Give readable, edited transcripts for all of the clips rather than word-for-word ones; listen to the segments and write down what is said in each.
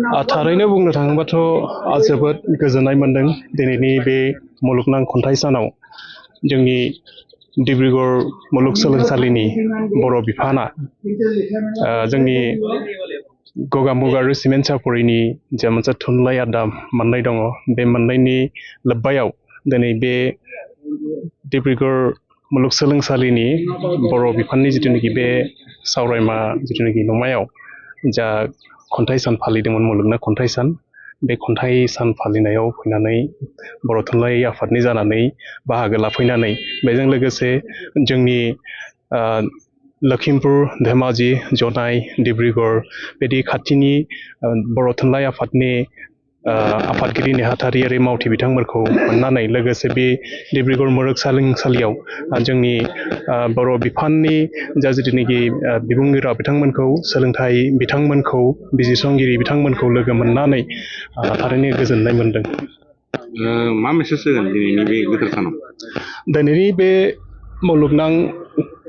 थारैनो बुंनो थाङोबाथ' जोबोद गोजोननाय मोन्दों दिनैनि बे मुलुगनां खन्थाइ सानाव जोंनि डिब्रुगढ़ मुलुगसोलोंसालिनि बर' बिफाना जोंनि गगा मुगा आरो सिमेन्ट सापरिनि जा मोनसे थुनलाइ आयदा मोननाय दङ बे मोननायनि लोब्बायाव दिनै बे डिब्रुगढ़ मुलुगसोलोंसालिनि बर' बिफाननि जिथुनाखि बे सावरायमा जिथुनाखि नमायाव जा खन्थाइ सान फालिदोंमोन मुलुगनां खन्थाइ सान बे खन्थाइ सान फालिनायाव फैनानै बर' थुनलाइ आफादनि जानानै बाहागो लाफैनानै बेजों लोगोसे जोंनि लखिमपुर धेमाजि जनाय डिब्रुगढ़ बिदि खाथिनि बर' थुनलाइ आफादनि आफादगिरि नेहाथारियारि मावथि बिथांमोनखौ मोननानै लोगोसे बे डिब्रुगढ़ मुलुगसोलोंसालियाव जोंनि बर' बिफाननि जा जिथुनाखि बिबुंगिरि बिथांमोनखौ सोलोंथाइ बिथांमोनखौ बिजिरसंगिरि बिथांमोनखौ लोगो मोननानै थारैनो गोजोननाय मोन्दों। मा मेसेज होगोन दिनैनि बे गोथार सानाव? दिनैनि बे मुलुगनां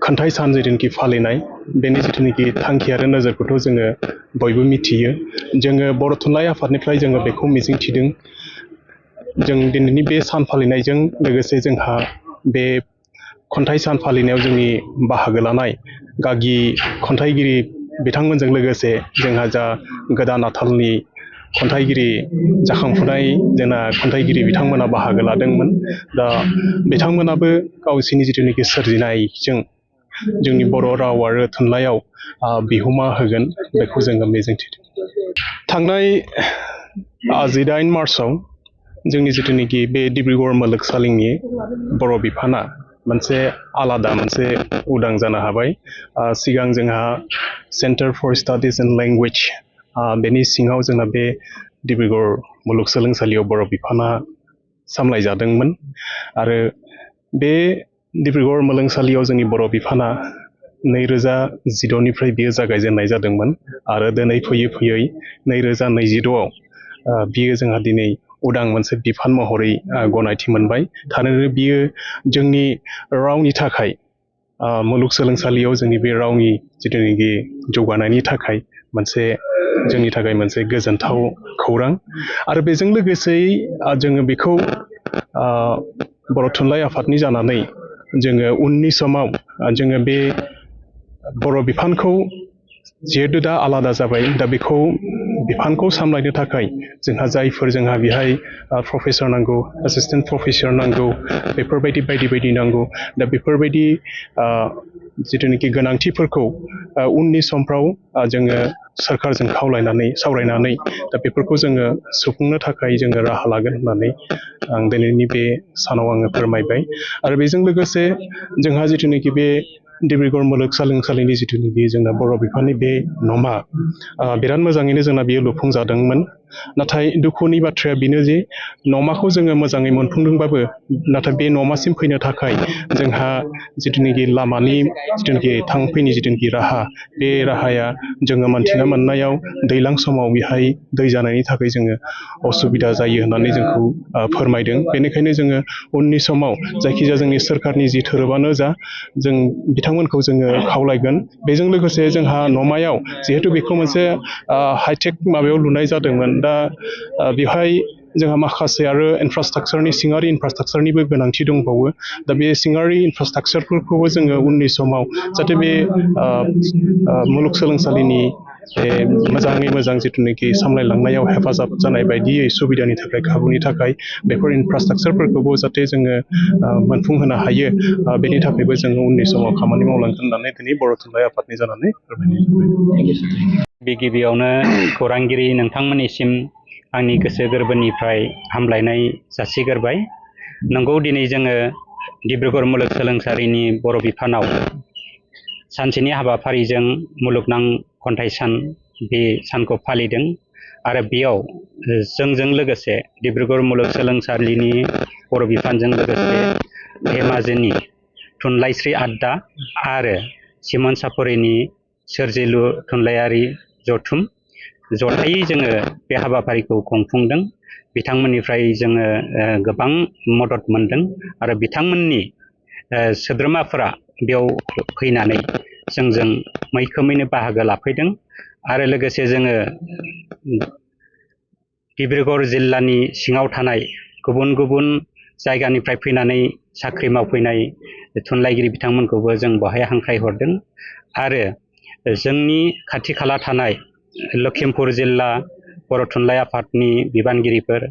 खन्थाइ सान जिथुनाखि फालिनाय बेनि जिथुनाखि थांखि आरो नोजोरखौथ' जोङो बयबो मिथियो। जोङो बर' थुनलाइ आफादनिफ्राय जोङो बेखौ मिजिंथिदों जों दिनैनि बे सान फालिनायजों लोगोसे जोंहा बे खन्थाइ सान फालिनायाव जोंनि बाहागो लानाय गागि खन्थाइगिरि बिथांमोनजों लोगोसे जोंहा जा गोदान आथालनि खन्थाइगिरि जाखांफुनाय जोंना खन्थाइगिरि बिथांमोना बाहागो लादोंमोन। दा बिथांमोनाबो गावसोरनि जिथुनाखि सोरजिनायजों जोंनि बर' राव आरो थुनलाइयाव बिहोमा होगोन बेखौ जोङो मिजिंथिदों। थांनाय 18 मार्चआव जोंनि जिथुनाखि बे डिब्रुगढ़ मुलुगसोलोंसालिनि बर' बिफाना मोनसे आलादा मोनसे उदां जानो हाबाय। सिगां जोंहा centre for studies and language बेनि सिङाव जोंना बे डिब्रुगढ़ मुलुगसोलोंसालियाव बर' बिफाना सामलायजादोंमोन आरो बे डिब्रुगढ़ मुलुगसोलोंसालियाव जोंनि बर' बिफाना 2016निफ्राय बियो जागायजेननाय जादोंमोन आरो दिनै फैयै फैयै 2022आव बियो जोंहा दिनै उदां मोनसे बिफान महरै गनायथि मोनबाय। थारैनो बियो जोंनि रावनि थाखाय मुलुगसोलोंसालियाव जोंनि बे रावनि जिथुनाखि जौगानायनि थाखाय जोंनि थाखाय मोनसे गोजोनथाव खौरां आरो बेजों लोगोसे जोङो बेखौ बर' थुनलाइ आफादनि जानानै जोङो उननि समाव जोङो बे बर' बिफानखौ जिहेतु दा आलादा जाबाय दा बेखौ बिफानखौ सामलायनो थाखाय जोंहा बेहाय प्रफेसर नांगौ, एसिस्टेन्ट प्रफेसर नांगौ, बेफोरबायदि बायदि बायदि नांगौ। दा बेफोरबायदि जिथुनाखि गोनांथिफोरखौ उननि समफ्राव जोङो सोरखारजों सावरायनानै दा बेफोरखौ जोङो सुफुंनो थाखाय जोङो राहा लागोन होननानै आं दिनैनि बे सानाव आङो फोरमायबाय। आरो बेजों लोगोसे जोंहा जिथुनाखि बे डिब्रुगढ़ मुलुगसोलोंसालिनि जिथुनाखि जोंना बर' बिफाननि बे न'मा बिराद मोजाङैनो जोंना बेयो लुफुंजादोंमोन। नाथाय दुखुनि बाथ्राया बेनो जे न'माखौ जोङो मोजाङै मोनफुंदोंबाबो नाथाय बे न'मासिम फैनो थाखाय जोंहा जिथुनाखि लामानि जिथुनाखि थांफैनाय जिथुनाखि राहा बे राहाया जोङो मोनथिना मोननायाव दैज्लां समाव बेहाय दै जानायनि थाखाय जोङो असुबिदा जायो होननानै जोंखौ फोरमायदों। बेनिखायनो जोङो उननि समाव जायखिजाया जोंनि सोरखारनि जि थोरोबानो जा जों बिथांमोनखौ जोङो खावलायगोन। बेजों लोगोसे जोंहा न'मायाव जिहेतु बेखौ मोनसे हाइटेक माबायाव लुनाय जादोंमोन। दा बेवहाय जोंहा माखासे आरो सिङारि इनफ्रास्ट्राक्चारनिबो गोनांथि दंबावो। दा बे सिङारि इनफ्रास्ट्राक्चारफोरखौबो जोङो उननि समाव जाहाथे बे मुलुगसोलोंसालिनि मोजाङै मोजां जिथुनाखि सामलायलांनायाव हेफाजाब जानाय बायदियै सुबिदानि थाखाय खाबुनि थाखाय बेफोर इनफ्रास्ट्राक्चारफोरखौबो जाहाथे जोङो मोनफुंहोनो हायो बेनि थाखायबो जोङो उननि समाव खामानि मावलांगोन होननानै दिनै बर' थुनलाइ आफादनि जानानै फोरमायनाय जाबाय। गिबियावनो खौरांगिरि नोंथांमोननिसिम आंनि गोसो गोरबोनिफ्राय हामलायनाय जासिग्रोबाय। नंगौ, दिनै जोङो डिब्रुगढ़ मुलुगसोलोंसालिनि बर' बिफानाव सानसेनि हाबाफारिजों मुलुगनां खन्थाइ सान बे सानखौ फालिदों आरो बेयाव जोंजों लोगोसे डिब्रुगढ़ मुलुगसोलोंसालिनि बर' बिफानजों लोगोसे धेमाजिनि थुनलाइस्रि आड्डा आरो सिमोन सापरिनि सोरजिलु थुनलाइयारि जथुम जथायै जोङो बे हाबाफारिखौ खुंफुंदों। बिथांमोननिफ्राय जोङो गोबां मदद मोनदों आरो बिथांमोननि सोद्रोमाफोरा बेयाव फैनानै जोंजों मैखोमैनो बाहागो लाफैदों आरो लोगोसे जोङो डिब्रुगढ़ जिल्लानि सिङाव थानाय गुबुन गुबुन जायगानिफ्राय फैनानै साख्रि मावफैनाय थुनलाइगिरि बिथांमोनखौबो जों बेवहाय हांख्रायहरदों आरो जोंनि खाथि खाला थानाय लखिमपुर जिल्ला बर' थुनलाइ आफादनि बिबानगिरिफोर,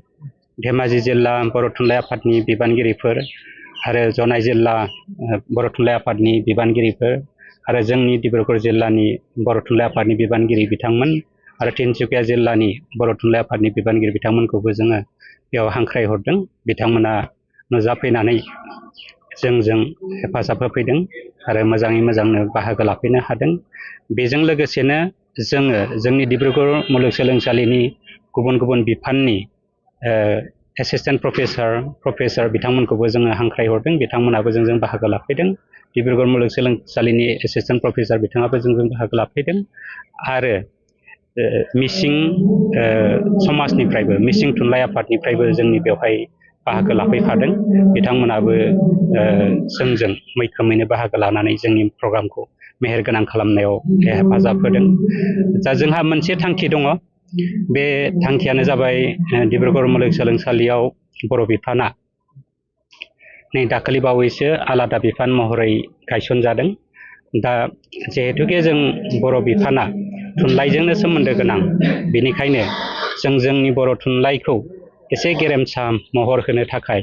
धेमाजि जिल्ला बर' थुनलाइ आफादनि बिबानगिरिफोर आरो जनाई जिल्ला बर' थुनलाइ आफादनि बिबानगिरिफोर आरो जोंनि डिब्रुगढ़ जिल्लानि बर' थुनलाइ आफादनि बिबानगिरि बिथांमोन आरो तिनसुकिया जिल्लानि बर' थुनलाइ आफादनि बिबानगिरि बिथांमोनखौबो जोङो बेयाव हांख्रायहरदों। बिथांमोना नुजाफैनानै जोंजों हेफाजाब होफैदों आरो मोजाङै मोजांनो बाहागो लाफैनो हादों। बेजों लोगोसेनो जोङो जोंनि डिब्रुगढ़ मुलुगसोलोंसालिनि गुबुन गुबुन बिफाननि एसिस्टेन्ट प्रफेसार बिथांमोनखौबो जोङो हांख्रायहरदों। बिथांमोनाबो जोंजों बाहागो लाफैदों। डिब्रुगढ़ मुलुगसोलोंसालिनि एसिस्टेन्ट प्रफेसार बिथाङाबो जोंजों बाहागो लाफैदों आरो मिसिं समाजनिफ्रायबो मिसिं थुनलाइ आफादनिफ्रायबो जोंनि बेवहाय बाहागो लाफैफादों। बिथांमोनाबो जोंजों मैखोमैनो बाहागो लानानै जोंनि प्रग्रामखौ मेहेरगोनां खालामनायाव हेफाजाब होदों। दा जोंहा मोनसे थांखि दङ। बे थांखियानो जाबाय डिब्रुगढ़ मुलुगसोलोंसालियाव बर' बिफाना नै दाखालि बावैसो आलादा बिफान महरै गायसनजादों। दा जिहेतुके जों बर' बिफाना थुनलाइजोंनो सोमोन्दो गोनां, बेनिखायनो जों जोंनि बर' थुनलाइखौ एसे गेरेमसा महर होनो थाखाय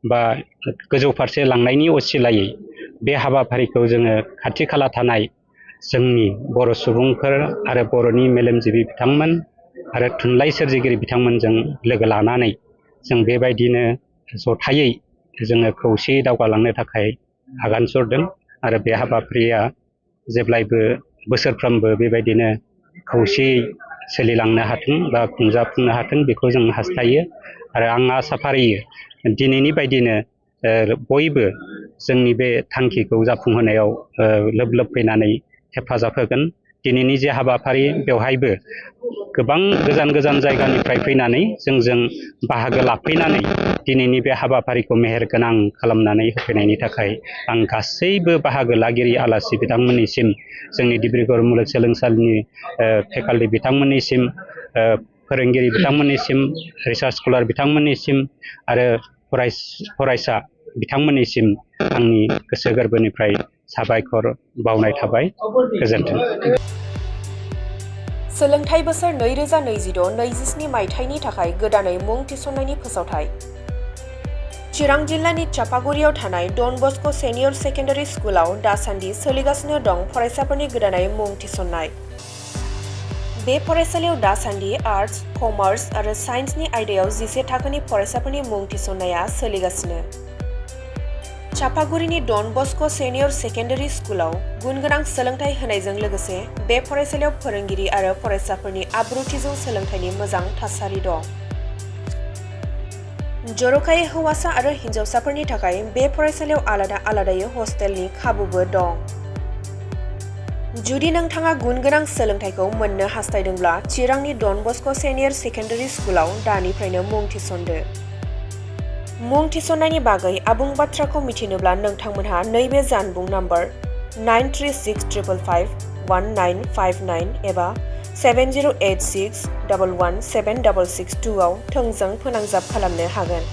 बा गोजौ फारसे लांनायनि असिलायै बे हाबाफारिखौ जोङो खाथि खाला थानाय जोंनि बर' सुबुंफोर आरो बर'नि मेलेमजिबि बिथांमोन आरो थुनलाइ सोरजिगिरि बिथांमोनजों लोगो लानानै जों बेबायदिनो जथायै जोङो खौसेयै दावगालांनो थाखाय आगान सुरदों आरो बे हाबाफारिया जेब्लायबो बोसोरफ्रोमबो बेबायदिनो खौसेयै सोलिलांनो हाथों बा खुंजाफुंनो हाथों बेखौ जों हास्थायो आरो आं आसा फारियो दिनैनि बायदिनो बयबो जोंनि बे थांखिखौ जाफुंहोनायाव लोब लोब फैनानै हेफाजाब होगोन। दिनैनि जे हाबाफारि बेवहायबो गोबां गोजान गोजान जायगानिफ्राय फैनानै जोंजों बाहागो लाफैनानै दिनैनि बे हाबाफारिखौ मेहेरगोनां खालामनानै होफैनायनि थाखाय आं गासैबो बाहागो लागिरि आलासि बिथांमोननिसिम, जोंनि डिब्रुगढ़ मुलुगसोलोंसालिनि फेकाल्टि बिथांमोननिसिम, फोरोंगिरि बिथांमोननिसिम, रिसार्च स्कलार बिथांमोननिसिम आरो फरायसा बिथांमोननिसिम आंनि गोसो गोरबोनिफ्राय साबायखर बावनाय थाबाय। गोजोन्थों। सोलोंथाइ बोसोर 2026-27 मायथाइनि थाखाय गोदानै मुं थिसननायनि फोसावथाय। चिरां जिल्लानि चापागुरियाव थानाय डन बस्क' सेनियर सेकेन्डारि स्कुलाव दासान्दि सोलिगासिनो दं फरायसाफोरनि गोदानै मुं थिसननाय। बे फरायसालियाव दासान्दि आर्टस, कमार्स आरो साइन्सनि आयदायाव 11 थाखोनि फरायसाफोरनि मुं थिसननाया सोलिगासिनो। चापागुरिनि डन बस्क' सेनियर सेकेन्डारि स्कुलाव गुनगोनां सोलोंथाइ होनायजों लोगोसे बे फरायसालियाव फोरोंगिरि आरो फरायसाफोरनि आब्रुथिजों सोलोंथाइनि मोजां थासारि दं। जर'खायै हौवासा आरो हिन्जावसाफोरनि थाखाय बे फरायसालियाव आलादा आलादायै हस्टेलनि खाबुबो दं। जुदि नोंथाङा गुनगोनां सोलोंथाइखौ मोननो हास्थायदोंब्ला चिरांनि डन बस्क' सेनियर सेकेन्डारि स्कुलाव दानिफ्रायनो मुं थिसनदो। मुं थिसननायनि बागै आबुं बाथ्राखौ मिथिनोब्ला नोंथांमोनहा नैबे जानबुं नाम्बार 9365519559 एबा 7086117662 आव थोंजों फोनांजाब खालामनो हागोन।